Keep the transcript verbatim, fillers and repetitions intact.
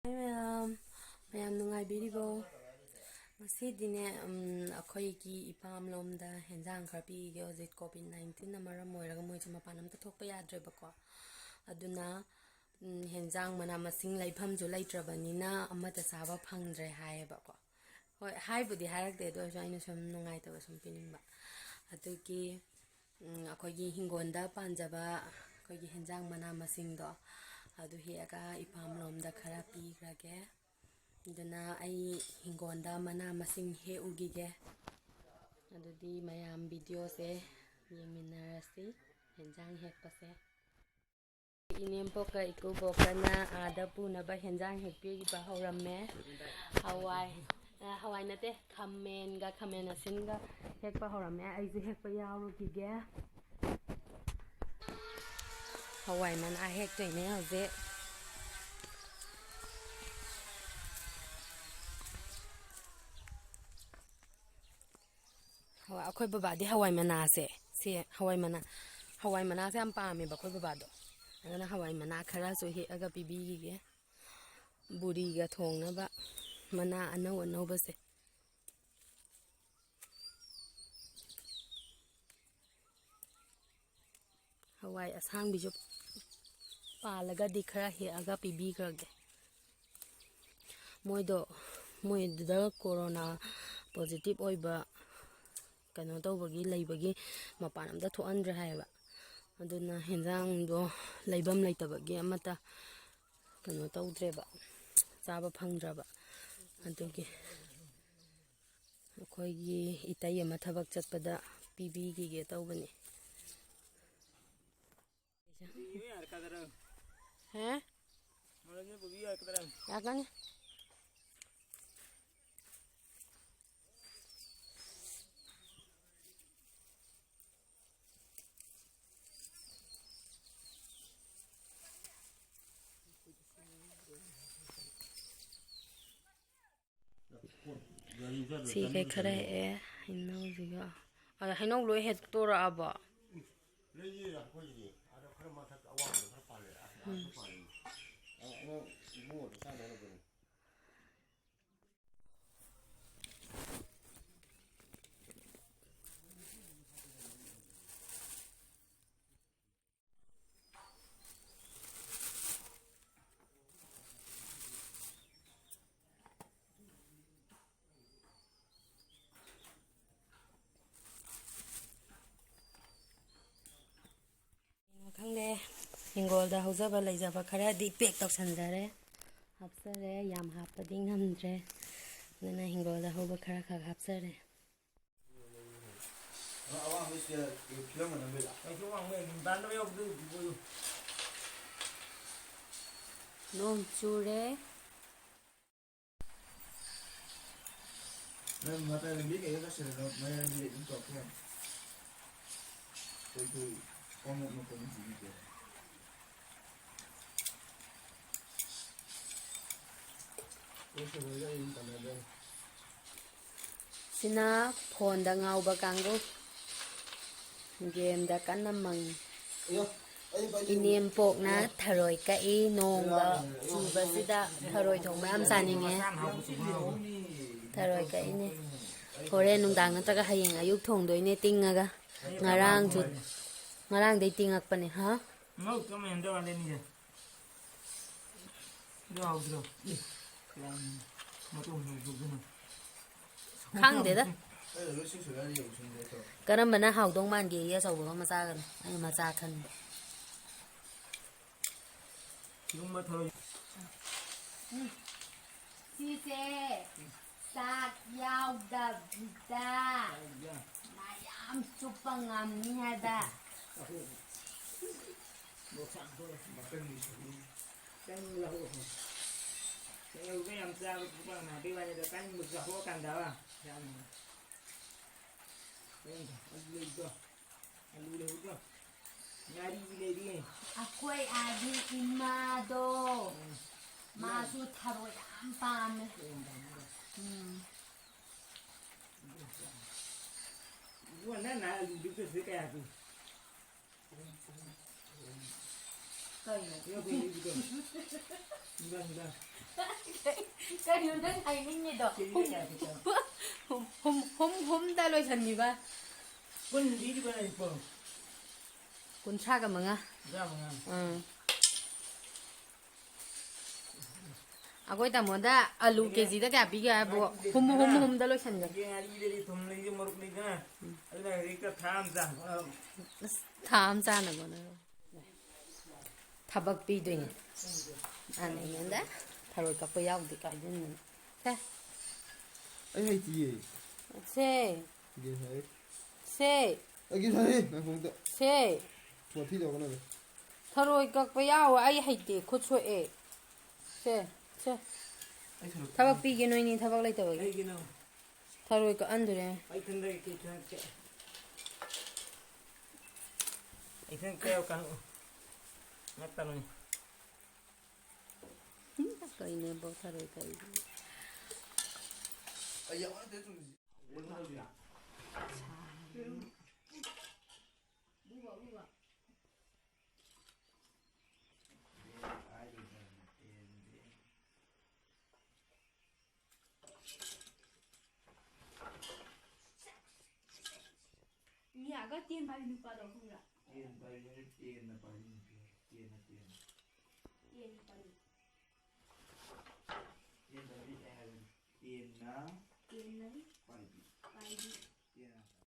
ꯃꯌꯥꯝ, ꯃꯌꯥꯝ ꯅꯨꯡꯉꯥꯏꯕꯤꯔꯤꯕꯣ? ꯉꯁꯤꯗꯤꯅꯦ, ꯎꯝ, ꯑꯩꯈꯣꯏꯒꯤ ꯏꯄꯥꯝꯂꯣꯝꯗ ꯍꯦꯟꯖꯥꯡ ꯈꯔ ꯄꯤꯒꯦ꯫ ꯍꯧꯖꯤꯛ ꯀꯣꯚꯤꯗ ꯅꯥꯏꯟꯇꯤꯟꯅ ꯃꯔꯝ ꯑꯣꯏꯔꯒ ꯃꯣꯏꯁꯦ ꯃꯄꯥꯟ ꯑꯝꯇ ꯊꯣꯛꯄ ꯌꯥꯗ꯭ꯔꯦꯕꯀꯣ꯫ ꯑꯗꯨꯅ, ꯎꯝ, ꯍꯦꯟꯖꯥꯡ ꯃꯅꯥ ꯃꯁꯤꯡ ꯂꯩꯐꯝꯁꯨ ꯂꯩꯇ꯭ꯔꯕꯅꯤꯅ ꯑꯃꯠꯇ ꯆꯥꯕ ꯐꯪꯗ꯭ꯔꯦ ꯍꯥꯏꯌꯦꯕꯀꯣ꯫ ꯍꯣꯏ, ꯍꯥꯏꯕꯨꯗꯤ ꯍꯥꯏꯔꯛꯇꯦ, ꯑꯗꯨ ꯑꯣꯏꯔꯁꯨ ꯑꯩꯅ ꯁꯨꯝ ꯅꯨꯡꯉꯥꯏꯇꯕ ꯁꯨꯝ ꯄꯤꯅꯤꯡꯕ꯫ ꯑꯗꯨꯒꯤ, ꯎꯝ, ꯑꯩꯈꯣꯏꯒꯤ ꯍꯤꯡꯒꯣꯜꯗ ꯄꯥꯟꯖꯕ ꯑꯩꯈꯣꯏꯒꯤ ꯍꯦꯟꯖꯥꯡ ꯃꯅꯥ ꯃꯁꯤꯡꯗꯣ, ꯑꯗꯨ ꯍꯦꯛꯑꯒ ꯏꯄꯥꯝꯂꯣꯝꯗ ꯈꯔ ꯄꯤꯈ꯭ꯔꯒꯦ꯫ ꯑꯗꯨꯅ ꯑꯩ ꯍꯤꯡꯒꯣꯜꯗ ꯃꯅꯥ ꯃꯁꯤꯡ ꯍꯦꯛꯎꯈꯤꯒꯦ꯫ ꯑꯗꯨꯗꯤ ꯃꯌꯥꯝ ꯚꯤꯗꯤꯑꯣꯁꯦ ꯌꯦꯡꯃꯤꯟꯅꯔꯁꯤ, ꯍꯦꯟꯖꯥꯡ ꯍꯦꯛꯄꯁꯦ꯫ ꯏꯅꯦꯝꯄꯣꯛꯀ ꯏꯀꯨꯕꯣꯛꯀꯅ ꯑꯥꯗ ꯄꯨꯅꯕ ꯍꯦꯟꯖꯥꯡ ꯍꯦꯛꯄꯤꯕ ꯍꯧꯔꯝꯃꯦ꯫ ꯍꯋꯥꯏ, ꯑ, ꯍꯋꯥꯏ ꯅꯠꯇꯦ, ꯈꯥꯃꯦꯟꯒ ꯈꯥꯃꯦꯟ ꯑꯁꯤꯟꯒ ꯍꯦꯛꯄ ꯍꯧꯔꯝꯃꯦ꯫ ꯑꯩꯁꯨ ꯍꯦꯛꯄ ꯌꯥꯎꯔꯨꯈꯤꯒꯦ꯫ ꯍꯋꯥꯏ ꯃꯅꯥ ꯍꯦꯛꯇꯣꯏꯅꯦ ꯍꯧꯖꯤꯛ꯫ ꯍꯋꯥꯏ, ꯑꯩꯈꯣꯏ ꯕꯕꯥꯗꯤ ꯍꯋꯥꯏ ꯃꯅꯥꯁꯦ, ꯁꯤ ꯍꯋꯥꯏ ꯃꯅꯥ, ꯍꯋꯥꯏ ꯃꯅꯥꯁꯦ ꯌꯥꯝ ꯄꯥꯝꯃꯦꯕ ꯑꯩꯈꯣꯏ ꯕꯕꯥꯗꯣ꯫ ꯑꯗꯨꯅ ꯍꯋꯥꯏ ꯃꯅꯥ ꯈꯔꯁꯨ ꯍꯦꯛꯑꯒ ꯄꯤꯕꯤꯈꯤꯒꯦ꯫ ꯕꯨꯔꯤꯒ ꯊꯣꯡꯅꯕ ꯃꯅꯥ ꯑꯅꯧ ꯑꯅꯧꯕꯁꯦ꯫ ꯍꯋꯥꯏ ꯑꯁꯥꯡꯕꯤꯁꯨ ꯄꯥꯜꯂꯒꯗꯤ ꯈꯔ ꯍꯦꯛꯑꯒ ꯄꯤꯕꯤꯈ꯭ꯔꯒꯦ꯫ ꯃꯣꯏꯗꯣ, ꯃꯣꯏꯗꯨꯗ ꯀꯣꯔꯣꯅꯥ ꯄꯣꯖꯤꯇꯤꯚ ꯑꯣꯏꯕ ꯀꯩꯅꯣ ꯇꯧꯕꯒꯤ, ꯂꯩꯕꯒꯤ ꯃꯄꯥꯟ ꯑꯝꯇ ꯊꯣꯛꯍꯟꯗ꯭ꯔꯦ ꯍꯥꯏꯌꯦꯕ꯫ ꯑꯗꯨꯅ ꯍꯦꯟꯖꯥꯡꯗꯣ ꯂꯩꯐꯝ ꯂꯩꯇꯕꯒꯤ ꯑꯃꯠꯇ ꯀꯩꯅꯣ ꯇꯧꯗ꯭ꯔꯦꯕ, ꯆꯥꯕ ꯐꯪꯗ꯭ꯔꯕ꯫ ꯑꯗꯨꯒꯤ ꯑꯩꯈꯣꯏꯒꯤ ꯏꯇꯩ ꯑꯃ ꯊꯕꯛ ꯆꯠꯄꯗ ꯄꯤꯕꯤꯈꯤꯒꯦ ꯇꯧꯕꯅꯤ꯫ ꯍꯦ? ꯌꯥꯀꯅꯤ꯫ ꯁꯤ ꯀꯩ ꯈꯔ ꯍꯦꯛꯑꯦ, ꯍꯩꯅꯧꯁꯤꯒ꯫ ꯑꯗ ꯍꯩꯅꯧ ꯂꯣꯏ ꯍꯦꯛꯇꯣꯔꯛꯑꯕꯣ? ꯂꯩꯌꯦ, ꯑꯩꯈꯣꯏꯒꯤ꯫ ꯑꯗꯣ ꯈꯔ ꯃꯊꯛ ꯑꯋꯥꯡꯕꯗ ꯈꯔ ꯄꯥꯜꯂꯦ꯫ ꯑꯁ, ꯑꯥꯗ ꯄꯥꯜꯂꯦ꯫ ꯑ, ꯑ, ꯏꯕꯨꯡꯉꯣꯗꯣ ꯆꯥꯅꯅꯕꯅꯤ꯫ ꯀꯩꯅꯣ ꯈꯪꯗꯦ, ꯍꯤꯡꯒꯣꯜꯗ ꯍꯧꯖꯕ ꯂꯩꯖꯕ ꯈꯔꯗꯤ ꯄꯦꯛ ꯇꯧꯁꯟꯖꯔꯦ, ꯍꯥꯞꯆꯔꯦ꯫ ꯌꯥꯝ ꯍꯥꯞꯄꯗꯤ ꯉꯝꯗ꯭ꯔꯦ, ꯑꯗꯨꯅ ꯍꯤꯡꯒꯣꯜꯗ ꯍꯧꯕ ꯈꯔ ꯈꯛ ꯍꯥꯞꯆꯔꯦ꯫ ꯅꯣꯡ ꯆꯨꯔꯦ꯫ ꯅꯪ ꯃꯇꯥꯏ ꯂꯝꯕꯤ ꯀꯩꯗ ꯆꯠꯁꯤꯔ? ꯅꯪ ꯃꯌꯥꯏ ꯂꯝꯕꯤ ꯑꯗꯨꯝ ꯇꯧꯔꯛꯄ ꯌꯥꯅꯤ꯫ ꯑꯩꯈꯣꯏ, ꯑꯩꯈꯣꯏ ꯈꯣꯡꯎꯞ ꯃꯈꯣꯡ ꯆꯤꯡꯗꯦ꯫ ꯁꯤꯅ ꯐꯣꯟꯗ ꯉꯥꯎꯕ ꯀꯥꯡꯕꯨ, ꯒꯦꯝꯗ ꯀꯟꯅ ꯃꯪꯉꯤ꯫ ꯏꯅꯦꯝꯄꯣꯛꯅ ꯊꯔꯣꯏ ꯀꯛꯏ, ꯅꯣꯡꯒ ꯆꯨꯕꯁꯤꯗ ꯊꯔꯣꯏ ꯊꯣꯡꯕ ꯌꯥꯝ ꯆꯥꯅꯤꯡꯉꯦ꯫ ꯊꯔꯣꯏ ꯀꯛꯏꯅꯦ꯫ ꯍꯣꯔꯦꯟ ꯅꯨꯡꯗꯥꯡ ꯅꯠꯇ꯭ꯔꯒ ꯍꯌꯦꯡ ꯑꯌꯨꯛ ꯊꯣꯡꯗꯣꯏꯅꯦ ꯇꯤꯡꯉꯒ꯫ ꯉꯔꯥꯡꯁꯨ, ꯉꯔꯥꯡꯗꯩ ꯇꯤꯡꯉꯛꯄꯅꯦ꯫ ꯍꯥ? ꯈꯪꯗꯦꯗ꯫ ꯀꯔꯝꯕꯅ ꯍꯥꯎꯗꯧ ꯃꯥꯟꯒꯦ? ꯑꯆꯧꯕꯒ ꯃꯆꯥꯒꯅꯣ? ꯑꯩ ꯃꯆꯥ ꯈꯟꯕ꯫ ꯁꯤꯁꯦ ꯆꯥꯛ ꯌꯥꯎꯗꯕꯤꯗ ꯃꯌꯥꯝ ꯆꯨꯞꯄ ꯉꯝꯅꯤ ꯍꯥꯏꯕ꯫ ꯀꯩꯅꯣꯗ ꯌꯥꯝ ꯆꯥꯕ ꯈꯣꯠꯄ ꯅꯥꯕꯩ ꯋꯥꯅꯤꯗ, ꯀꯟꯕ ꯆꯥꯊꯣꯛꯑꯀꯥꯟꯗ ꯌꯥꯝ ꯂꯩꯗꯣ꯫ ꯑꯂꯨ ꯂꯩꯍꯧꯗ꯭ꯔꯣ? ꯉꯥꯔꯤ ꯂꯩꯔꯤ꯫ ꯑꯩꯈꯣꯏ ꯑꯥꯒꯤ ꯏꯃꯥꯗꯣ, ꯎꯝ꯫ ꯃꯥꯁꯨ ꯊꯔꯣꯏ ꯌꯥꯝ ꯄꯥꯝꯃꯦ꯫ ꯊꯔꯣꯏ ꯌꯥꯝ ꯄꯥꯝꯃꯦ꯫ ꯎꯝ꯫ ꯏꯕꯨꯡꯉꯣ, ꯅꯪ ꯅꯍꯥꯟ ꯑꯂꯨꯗꯨ ꯀꯦꯖꯤ ꯀꯌꯥ ꯄꯤ? ꯀꯔꯤꯅꯣ ꯅꯪ ꯍꯥꯏꯅꯤꯡꯉꯤꯗꯣ? ꯍꯨꯝ, ꯍꯨꯝ, ꯍꯨꯝ, ꯍꯨꯝꯗ ꯂꯣꯏꯁꯟꯈꯤꯕ꯫ ꯀꯨꯟ ꯄꯤꯔꯤꯕ ꯅꯪ ꯄꯣ꯫ ꯀꯨꯟꯊ꯭ꯔꯥꯒ ꯃꯉꯥ꯫ ꯀꯨꯟꯊ꯭ꯔꯥ ꯃꯉꯥ꯫ ꯎꯝ꯫ ꯑꯩꯈꯣꯏ ꯇꯥꯃꯣꯗ ꯑꯂꯨ ꯀꯦꯖꯤꯗ ꯀꯌꯥ ꯄꯤꯒꯦ ꯍꯥꯏꯕꯨ ꯍꯨꯝ, ꯍꯨꯝ, ꯍꯨꯝꯗ ꯂꯣꯏꯁꯟꯒꯦ꯫ ꯌꯦꯟ ꯑꯔꯤꯕꯗꯤ ꯊꯨꯝ ꯂꯩꯗꯤ ꯃꯣꯔꯣꯛ ꯂꯩꯗꯅ꯫ ꯑꯗꯨꯅ ꯍꯧꯖꯤꯛꯇ ꯊꯥ ꯑꯃ ꯆꯥ-, ꯑꯁ, ꯊꯥ ꯑꯃ ꯆꯥꯅꯕ ꯍꯣꯠꯅꯔꯣ꯫ ꯊꯕꯛ ꯄꯤꯗꯣꯏꯅꯦ꯫ ꯑꯅ ꯑꯩꯉꯣꯟꯗ ꯊꯔꯣꯏ ꯀꯛꯄ ꯌꯥꯎꯗꯦ ꯀꯥꯏꯗꯣꯏꯅꯣ꯫ ꯁꯦ꯫ ꯑꯩ ꯍꯩꯇꯤꯌꯦ꯫ ꯁꯦ꯫ ꯒꯦ ꯍꯥꯏ꯫ ꯁꯦ꯫ ꯑꯩ ꯒꯦ ꯍꯥꯏ꯫ ꯉꯥꯏꯈꯣ ꯑꯝꯇ꯫ ꯁꯦ꯫ ꯋꯥꯊꯤ ꯇꯧꯔꯛꯀꯅꯣ꯫ ꯊꯔꯣꯏ ꯀꯛꯄ ꯌꯥꯎꯋꯦ, ꯑꯩ ꯍꯩꯇꯦ, ꯈꯨꯠ ꯁꯣꯛꯑꯦ꯫ ꯁꯦ, ꯁꯦ꯫ ꯑꯩ ꯊꯕꯛ ꯊꯕꯛ ꯄꯤꯒꯦ ꯅꯣꯏꯅꯤ ꯊꯕꯛ ꯂꯩꯇꯕꯒꯤ꯫ ꯀꯩꯒꯤꯅꯣ? ꯊꯔꯣꯏ ꯀꯛꯍꯟꯗꯣꯔꯦ꯫ ꯑꯩ ꯏꯊꯟꯗ ꯀꯩ ꯏꯊꯟꯗ ꯀꯛ-, ꯑꯩ ꯏꯊꯟꯗ ꯀꯛꯑꯣ ꯀꯥꯡꯉꯨ꯫ ꯉꯥꯛꯇꯅꯤ꯫ ꯀꯩꯅꯣꯕꯣ ꯊꯔꯣꯏ ꯀꯛꯏꯗꯨꯕꯨ? ꯑꯩ ꯌꯥꯝ ꯋꯥꯅ ꯇꯧꯔꯦ ꯆꯨꯝꯃꯤꯁꯤ꯫ ꯃꯤꯌꯥꯒ ꯇꯦꯟ ꯄꯥꯏꯕꯤ ꯅꯨꯄꯥꯗꯣ ꯈꯪꯕ꯭ꯔꯥ? ꯇꯦꯟ ꯄꯥꯏꯕꯤ ꯅꯠꯇꯦ, ꯇꯦꯟꯅ ꯄꯥꯏꯕꯤ ꯅꯨꯄꯤ ꯍꯥꯏ꯫ ꯇꯦꯟꯅ, ꯇꯦꯟꯅ꯫ ꯇꯦꯟ ꯄꯥꯏꯕꯤ꯫ ꯇꯦꯟ ꯄꯥꯏꯕꯤ ꯀꯩ ꯍꯥꯏꯕꯅꯣ? ꯇꯦꯟꯅ ꯇꯦꯟꯅ ꯄꯥꯏꯕꯤ꯫ ꯄꯥꯏꯕꯤ꯫